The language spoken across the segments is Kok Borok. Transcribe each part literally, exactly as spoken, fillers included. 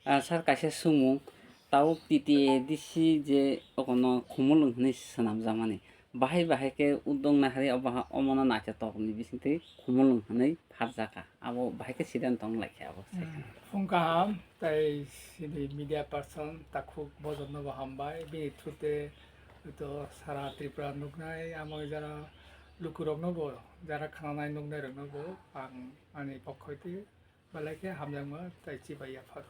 Ah, sir, kaisa swngmung, tabuk T T A D C je okono Khumulwng hwnwi swnamjakmani, bahai bahai khe uduk naharwi obo ha-, omono naithotok ni bisingtwi Khumulwng hwnwi pharjakha, abo bahai khe sidento wng lai khe abo sai kheno. Phung kaham, tai sini media person takhuk bojono bo hambai, bini through te to sara Tripura nuknai, amo jara lukurokno bo, jara khananai nuknai rokno bo ang ani pokkhoi te belai khe hamjakma tai chibai yapharo.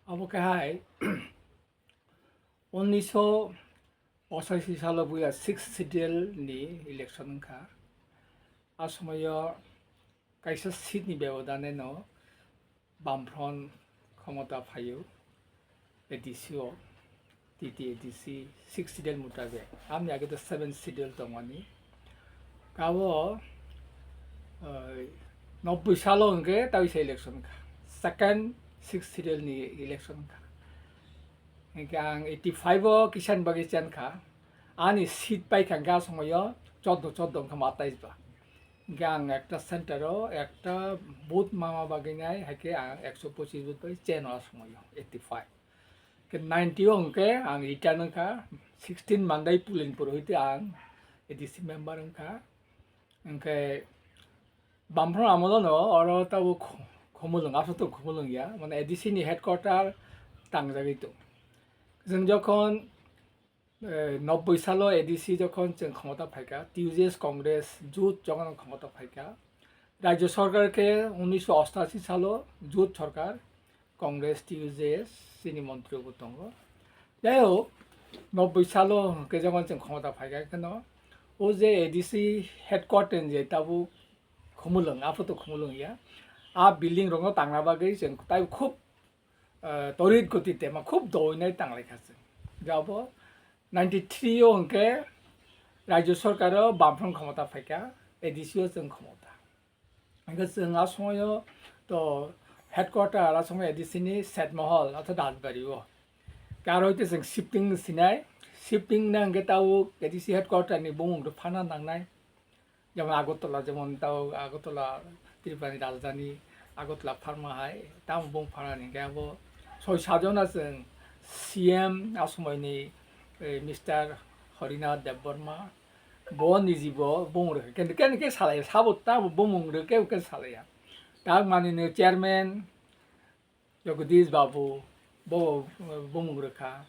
Abo khe hai unniso pochashi salo buya sixth schedule ni election wngkha. A somoyo kaisa seat ni bebodane no Bamfront khomota phaio A D C o, T T A D C sixth schedule mutabek. Amni age to seventh schedule tongmani. Kabo, eh, nobboi salo hwnkhe taisa election kha. Second sixth schedule ni election kha. Hwnkhe ang eighty five o kisa ni bagwi chen kha. Ani seat paikha hwnkhe a somoyo choddo, choddo wngkha ma atais ba. Hwnkhe ang ekta center o ekta booth mama bagwi nai, haikhe ang ekso pochis booth bai chen o a somoyo, eighty five. Khe ninety o hwnkhe ang return wngkha, sixteen Mandai Pulinpur hoite ang A D C member wngkha. Hwnkhe Bamfront amolo no oro tabuk Khumulwng, aswk to Khumulwng ya, mane A D C ni headquarter tangjagwi tong. Chwng jokhon, eh, nobboi salo A D C jokhon chwng khomota phaikha, T U J S Congress jut jokhon khomota phaikha, Rajya Sarkar khe unniso ostashi salo jut sarkar, Congress, T U J S, chini montri bo tongo. Jai hok, nobboi salo hwnkhe jokhon chwng khomota phaikha kheno, o je A D C headquarter ni je tabuk Khumulwng, aphuto Khumulwng ya, a building rokno tangna bagwi chwng tai khub, eh, torit goti tema khub dowinai tanglaikha chwng. Jabo ninety three o hwnkhe Rajya Sarkar o Bamfront khomota phaikha, A D C o chwng khomota. Hwnkhe chwng a somoyo to headquarter a somoyo A D C ni Setmohol, artho Rajbari o. Khe aro hwnkhe chwng shifting sinai, shifting na hwnkhe tabuk A D C headquarter ni bumung rok phana nangnai. Jemon Agartala, jemon tabuk Agartala, Tripura ni rajdhani, Agartala pharma hai, tamo bumung phana ni hwnkhe abo soi sajona chwng C M a somoyni, eh, Mister Harinath Debbarma, bo nijibo bumung rwkha. Khe, khe, khe salai, sabo tamo bumung rwkhe, khe salaiya. Tak manini chairman Jagadish Babu, bo, eh, bumung rwkha.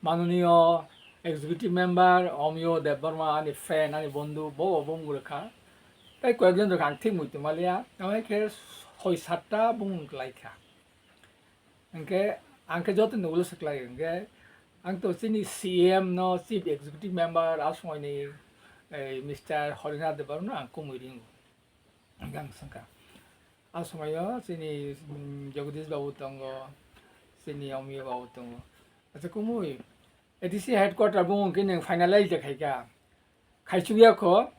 Mananiyo executive member Omiyo Debbarma, ani friend, ani bondhu, bo, bo bumung rwkha. Tai koyekjon rwkha, ang thik muitu maliya. Tamo khe soi satta bumung kwlaikha. Hwnkhe ang khe joto ni ulo swklai hwnkhe ang to chini C M no, Chief Executive Member a somoyni, eh, Mister Harinath Debbarma no ang kumui ringo. Hwnkhe ang swngkha. A somoyo chini, mm, Jagadish Babu tongo, chini Omiyo Babu tongo. Acha kumui, A D C headquarter bumung khe nwng finalize de khaikha. Khaichukya kho,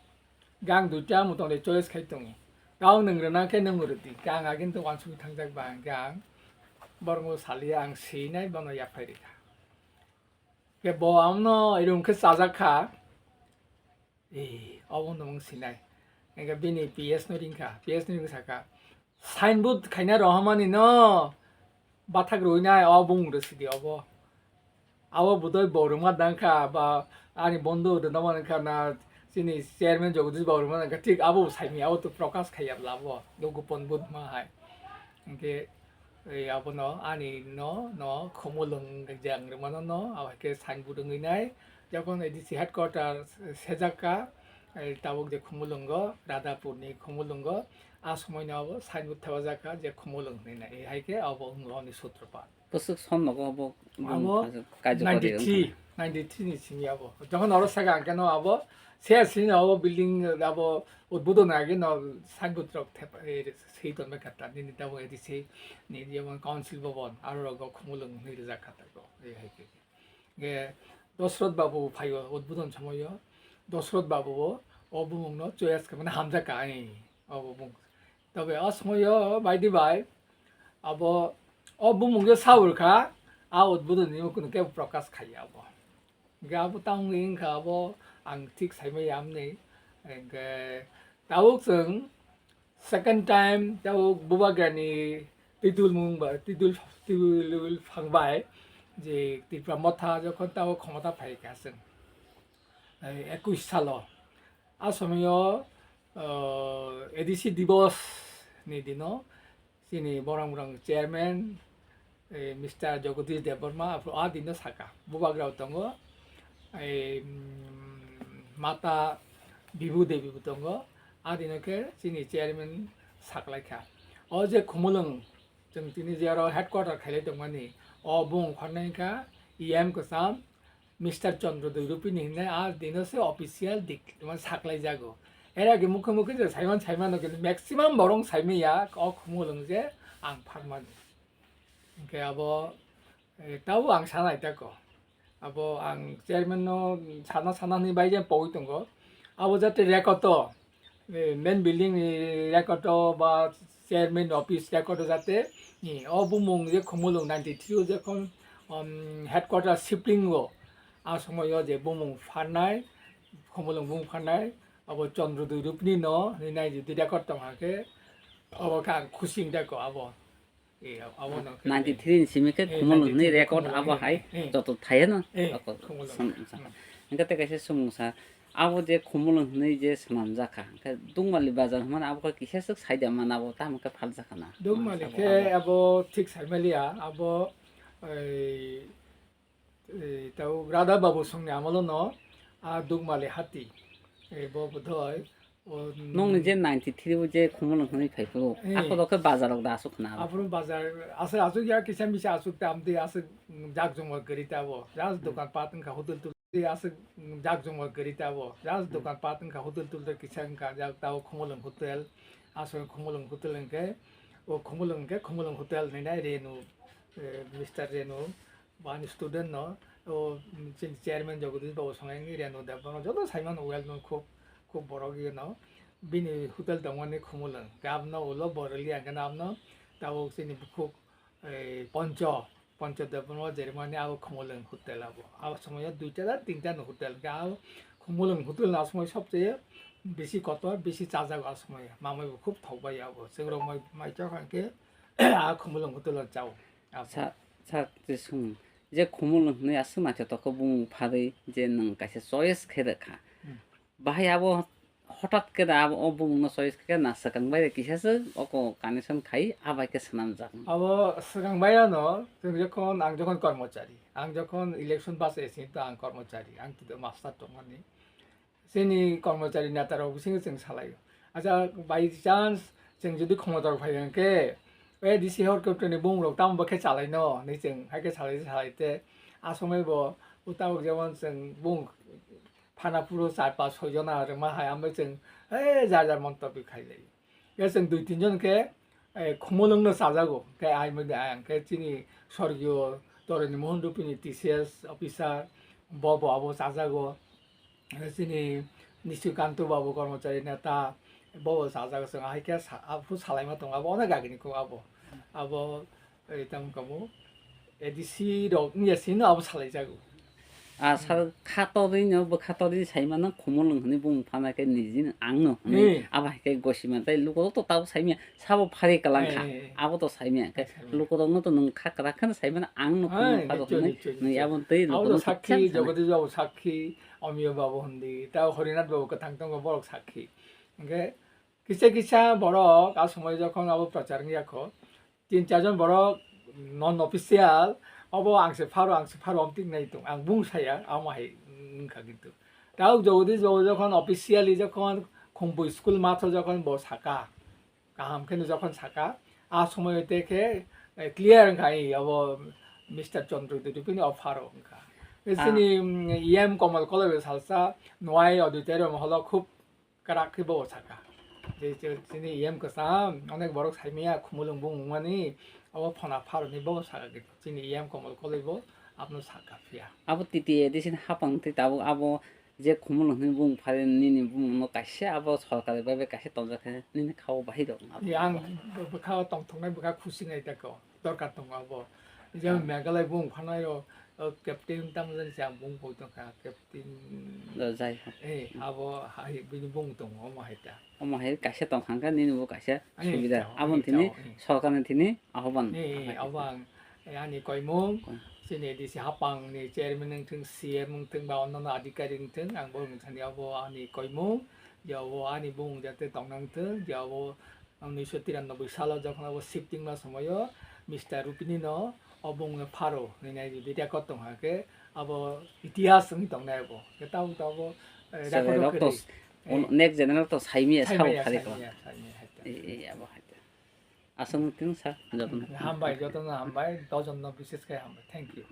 gang duita motong de choice khai tongo. Tao nwng rwna khe nwng rwdi. Khe ang agin to wansugwi thangjak ba, hwnkhe ang borokno saliya, ang swinai bono yaphai rikha. Khe bo amno irum khe chajak kha. Ee, obo no wng sinai. Hwnkhe bini P S no ringkha, P S no ringkha sakha, "Signboard khaina rohormani no bathak rwinai o bumung rw sidi obo." Abo budoi bo rwma dangkha, ba ani bondhu rwna mankha na, chini chairman Jagadish Babu rwma dangkha, thik abo bo saimanya, abo to Prakash khaiya bla bo, o gopon bud ma hai. Hwnkhe, ei, abono ani no, no, Khumulwng je ang rwmano no, abo hai khe signboard wngwi nai. Jokhon A D C headquarter sejak kha, ei, tabuk je Khumulwngo, Radhapur ni Khumulwngo, a somoi no abo signboard thepajak kha je Khumulwng hwnwi nai. Ei hai khe abo wng rw ani sutrapat. Bwswk son nogo abo bumung Abo khaijak-, kaijakmani ninety three, wngkha. Ninety three ni simi abo. Jokhon oro saka ang khe no abo se sini abo building abo udbodon age no signboard rok thep-, eh, swi tonbai kha ta. Nini tabuk A D C ni jemon council bhavan aro rogo Khumulwng hwnwi rijak kha ta go. Eh, hai khe. Ge Dosrot Babu phaio udbodon somoio. Dosrot Babu o, o bumung no choice khe mane hamjak kha ai. O bumung. Tobe o somoio baidi bai abo o bumung je saur kha, a udbodon ni kunu kebo Prakash khaiya abo. Hingke abo tamo wngkha abo ang thik saimaya amni. Hingke tabuk chwng second time tabuk Bubagrani Titulmung ba, titul, titul phang bai je Tipra Motha jokhon tabo khomota phai kha chwng, eh, ekush salo. A somoyo, eh, A D C Divas ni dino chini borang borang chairman, eh, Mister Jagadish Debbarma aphuru a dino saka. Bubagrao tongo, eh, mm, Mata Bibhu Devi bo tongo. A dino khe chini chairman saklaikha. O je Khumulwng, chwng tini je oro headquarter khailai tongmani, o bung khornai kha E M kwcham, Mister Chandra Dwi Rupini hinwi a dino se official dik-, mane saklaijago. Era khe mukhe mukhe je saiman saimano, kintu maximum borok saimaya o Khumulwng je ang pharmani. Hingke abo, eh, tabo ang sanai tako. Abo ang chairman no sana sana hinwi bai je pogwi tongo. Abo jate record o, eh, main building ni record o ba chairman office record o jate, eh, o bumung je Khumulwng ninety three o jokhon, um, headquarter shifting o, a somoyo je bumung pharnai, Khumulwng bumung pharnai, abo Chandra Dwi Rupini no hinwi nai jodi record tong hakhe, abo khe ang khusi wng tako abo. Eh, abo no khe ninety three ni simi khe eh, Khumulwng hwnwi ninety three record Khumulwng, abo eh, hai eh, eh, joto thaiya no, eh, oko Khumulwng. Sam-, sam-, hmm. Hingke tei kaisa sumung sa, abo je Khumulwng hwnwi je swnamjak kha, hingke Dukmali bazar hwnmani abo khe kisa swk saida man abo tamo khe phaljakha na? Dukmali khe abo thik saimaliya, abo, ei, eh, tau Radha Babu songni amolo no, a Dukmali hati, eh, bo bodoi, o, nongni je ninety three o je Khumulwng hwnwi phai phuru, eh, aphuru khe bazar rok da aswk khna? Aphuru bazar aswk, aswk ya kisa misa aswk ta amtwi aswk, mm, jak jongma kwrwi ta bo. Just hmm. Dokan pat wngkha hotel tul aswk, mm, jak jongma kwrwi ta bo. Just hmm. Dokan pat wngkha hotel tul kisa wngkha jak ta o Khumulwng hotel. Aswk Khumulwng hotel hwnkhe, o Khumulwng hwnkhe Khumulwng hotel hinwi nai Renu, eh, Mister Renu. Bo ani student no, o, chini chairman Jagadish Babu Songai wngwi Renu Debbarma joto saimano well known, khub, khub borok yeno. Bini hotel tongmani Khumulwng. Khe abno ulo bo rwliya hwnkhe abno tabuk chini bukhuk, eh, Poncho, Poncho Debbarma jeremani abo Khumulwng hotel abo. Abo somoyo duita da tinta no hotel. Khe abo Khumulwng hotel no asomoi sobcheye bisi kotor, bisi chajago asomoi. Mamai bo khub thokbai abo. Chwng rok mai, mai chakha khe a Khumulwng hotel o chao. Abo. Sa, sa, twi sung. Je Khumulwng hwnwi aswk naithotok khe bumung pharwi je nwng kaisa choice khe rwkha. Hmm. Bahai abo hothat khe da abo o bumungno choice khe na swkang bai kisa se oko connection khai abai khe swnamjak. Abo swkang bai ano, chwng jokhon, ang jokhon kormochari, ang jokhon election pass esi to ang kormochari, ang to master tongmani. Chini kormochari neta rok bisingo chwng salaio. Acha, by chance chwng jodi khomota rok phai hwnkhe, "Eh, D C hor khe tini bung rok tamo bo khe salai no?" hinwi chwng hai khe salai salai te. A somoi bo utabok jemon chwng bung phana phuru char pas soi jona rwma hai, ambai chwng, eh, jar jar montobyo khai lai. Khe chwng dui tin jon khe, eh, Khumulwng no chajago. Khe ai mode ai ang khe chini sorgiyo Toroni Mohan Rupini T C S officer, bo bo abo chajago. Chini Nishikanta Babu kormochari neta, bo bo chajago. Chwng hai khe sa-, aphuru salaima tongo, abo onek agini kok abo. Abo, eh, tamo kamo, A D C rok wngya sino abo salaijago. A sal kha torwi no, bwkha torwi sai mano, Khumulwng hwnwi bumung phana khe nijini ang no hwnwi. Hmm. Abo hai khe gosima tei lukurok to tabo saimya, sabo phari kalang kha. Eh, eh, eh. Abo to saimya khe. Saimya. Lukurok no to nwng kha kwrak kheno sai mano, ang no Khumulwng phano hwnwi. Nwng abo twi lukurok no sakhi, Jagadish Babu sakhi, Omiyo Babu hwndi, tei Horinath Babu kwthang tongo, borok sakhi. Hwnkhe kisa kisa borok a somoi jokhon abo prochar wngya kho, tin char jon borok non official, obo ang se pharo, ang se pharo, amtwi nai tong, ang bung saya, amo hai wngkha kintu. Tabuk Jagadish Babu jokhon officially jokhon Khumbu school matho jokhon bo saka, kaham kheno jokhon saka, a somoi te khe, eh, clear wngkha, "Ei, abo Mister Chandra Dwi Rupini o pharo," wngkha. Ah. Chini, mm, E M Komal Koloi salsa, Nwai Auditorium holo khub kwrak khe bo saka. Je, je, chini E M kwcham, onek borok saimaya, Khumulwng bung wngmani, abo phana pharoni bo saka khe, chini E M Komal Koloi bo abono saka phiya. Abo T T A D C ni hapang tei tabuk abo je Khumulwng hwnwi bung phari nini bumungno kaisa abo sorkari bai bai kaisa tonjak khe nini kha o bahai rok. Yang bwkha o tongthoknai bwkha khusi nai tako, dorkar tongo abo. Jemon Meghalaya bung phanai o, o captain tamo jani se ang bung bo tongkha, captain. Jai ho. Eh, abo hai bini bung tongo, omo hai ta. Omo hai kaisa tongkha hwnkhe nini bo kaisa subida. Aboni thini sorkarni thini ahoban. Eh, abo ang, eh, ani koimung, chini A D C hapang ni chairman wngthung, C M wngthung ba onnono adhikari wngthung, ang bo wngthani abo ani koimung, je abo ani bung jate tongna wngthung, je abo Ang unisho tiranoboi salo jokhon abo shifting ma somoyo Mister Rupini no o bung no pharo hinwi nai di record tong hake abo itihas wngwi tong nai abo. Ke tamo tamo, eh, record rok to kwrwi. Next general to saimya sabo khari ko. Abo hai. Aswk wng thung sa jotono. Hambai, jotono hambai, dojon no bises khai hambai. Thank you.